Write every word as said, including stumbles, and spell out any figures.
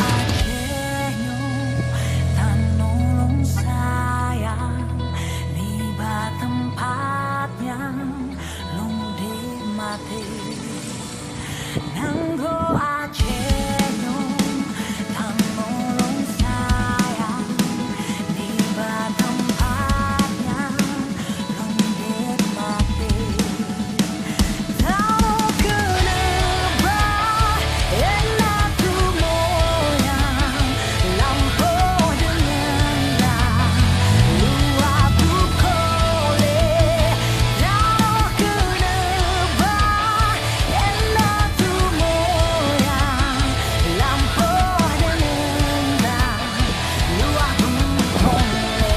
Aceh nyoe tanoh lôn sayang, nibak teumpat nyang lôn deuh maté. Nanggroe Aceh nyoe tanoh lôn sayang, nibak teumpat nyang lôn deuh maté. Tanoh keuneuk bah, ena tumoe nyang lampôh deungon lam luwa tuko lé. Tanoh keuneuk bah, ena tumoe nyang lampôh deungon lam luwa tuko lé.